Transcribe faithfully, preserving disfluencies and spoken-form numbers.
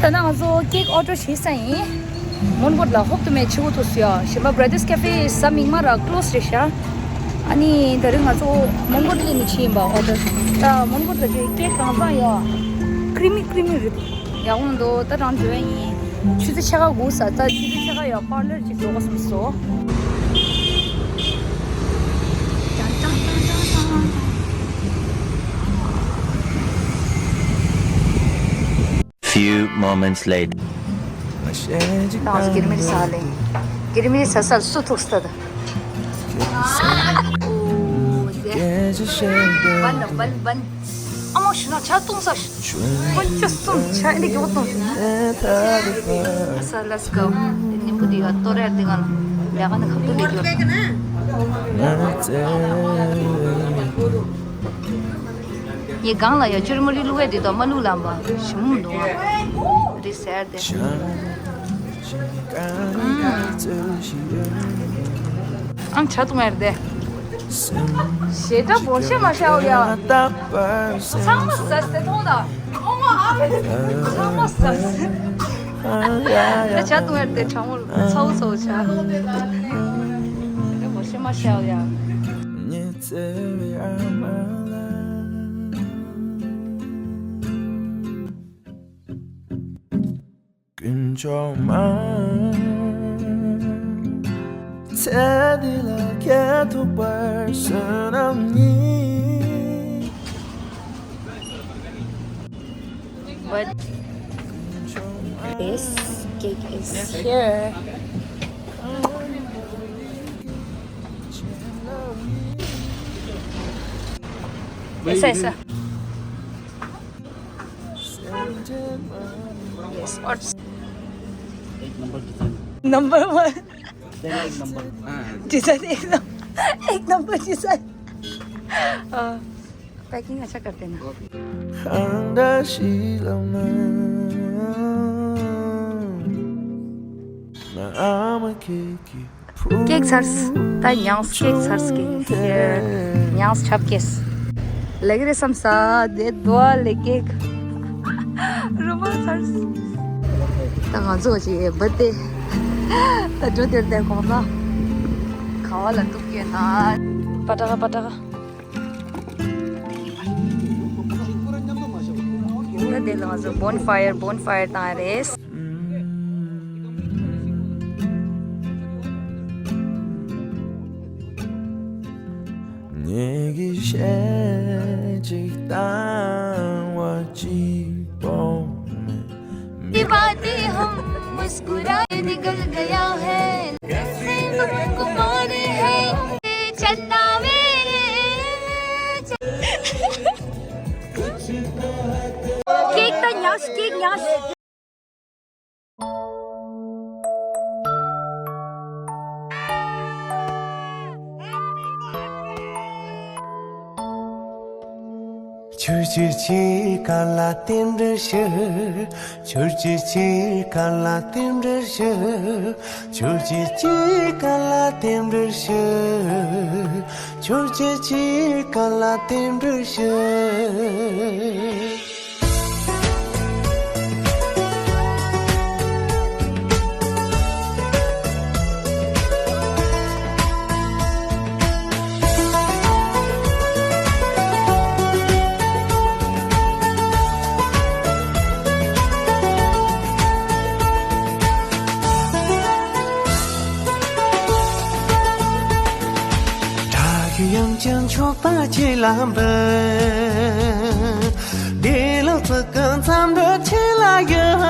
ད་ནང་ང་ཚོ་ཀེག་ཨོ་ཌར་བྱས་ས་ཡིན། མོན་གྷོ་ལ་ཧོབ་ཏུ་མེད་ཆེ་བོ་ཐུག་སོང་ཡ། གཞན་པ་བྷ་ར་དར་སི་ཀེ་ཕེ་གཟའ་མིག་དམར་ར་ཀློ་སི་རེད་ཤག་ཨ་ནི་དེ་རིང་ང་ཚོ་མོན་གྷོ་སླེབས་ནས་བྱས་ཡིན་པ་ཨོ་ཌར། ད་མོན་གྷོ་ལ་ཀེག་གང་བཟང་ཡོད། ཀི་རི་མི་ཀི་རི་མི་རེད། ཡག་པོ་འདུག་ད་རང་འགྲོ་ཡ་ཡིན། ཆུ་ཚོད་ཕྱེད་ཀ་སྒུག་ས། ད་ཆུ་ཚོད་ཕྱེད་ཀ་ཡོད། པར་ལར་ཅིག་འགྲོ་དགོས་བསམ་སོང་། Few moments later. ད་ང་ཚོ་ཀི་རི་མི་རི་ཟ་ལེ། ཀི་རི་མི་རི་ཟ་ས་ལ་སུ་ཐུག་ས་ད། བན་ད་བན་བན། ཨ་མ་ཞུ་ན་ཇ་བཏུང་ས་ཞུ། ཁོ་ཅོ་གསུམ་ཇ་ཨེ་འདི་གི་བཏུང་ས། So let's go. ནིམ་བུ་དེ་ཡོད་ཏོ་རེར་དེ་ག་ལ་ལས་ཀ་ནི་ཁབ་ཏུ་ལས་ཀྱི་ཡོད། ངས་སྒང་ལ་ཡ་ཅུར་མ་ལུས་བླུགས་པས་དེ་དག་མ་བླུགས་ལམ་པ་ཞིམ་མོ་འདུག་ཨ། རི་ཟེར་དེ། ཨང་ཆ་ཏུང་ཨེར་དེ། ཞེ་དྲག་བོར་ཤེས་མ་ཤའོ་ཡ། ཚང་མ་ཟ་སྟེ་མཐོང་ད། ཚང་མ་ཟ་སྟེ། ད་ཆ་ཏུང་ཨེར་དེ་གྲང་མོ་ཚའུ་ཚའུ་ཆ། དེ་བོར་ཤེས་མ་ཤའོ་ཡ། དཀོན་མཆོག་མ། ཚེ་འདི་ལ་ཁྱེད་ཐུག་པར་བསོད་ནམས་ཉིད། But this cake is here. Esa, esa. Yes, what's एक number design. Number one. Design एक number. Design एक नंबर। एक number design. अ, पैकिंग अच्छा करते ना। ཀེག་ཚར་སོང་། ད་མྱངས་ཀེག་ཚར་སོང་ཀེག་མྱངས་ཆབ་ཀེག་ལེགས་རེད་བསམ་ས་དེ་དོ་ལེ་ཀེག་རུ་མ་ཚར་སོང་། ད་ང་ཚོ་ཅིག་བུད་དེ་ད་འགྲོ་དེར་དེར་གོང་ས་ག་བ་ལ་འདུག་ཀྱེ་ན། པ་ཏྲ་ག་པ་ཏྲ་ག་ད་དེ་ལ་ང་ཚོ་bonfire bonfire བཏང་རེད། ངེད་ཀྱིས་གཞས་གཅིག་བཏང་བ་གཅིག་པོ་མེད། ये बातें हम मुस्कुराए निकल गया है, कैसे तुमको माने हैं, चंदा मेरे। ཀེག་ད་ཉར། ཀེག་ཉར། ཆུ་ཆུ་ཆུ་ག་ལ་རྟེན་འབྲེལ་ཞུ། ཆུ་ཆུ་ཆུ་ག་ལ་རྟེན་འབྲེལ་ཞུ། ཆུ་ཆུ་ཆུ་ག་ལ་རྟེན་འབྲེལ་ཞུ། ཆུ་ཆུ་ཆུ་ག་ལ་རྟེན་འབྲེལ་ཞུ། བྲག་གི་དབྱངས་ཅན་མཆོད་པ་ཁྱེད་ལ་འབུལ། བདེ་ལེགས་ཚིག་གི་མཚམས་འདི་ཁྱེད་ལ་ཡོད།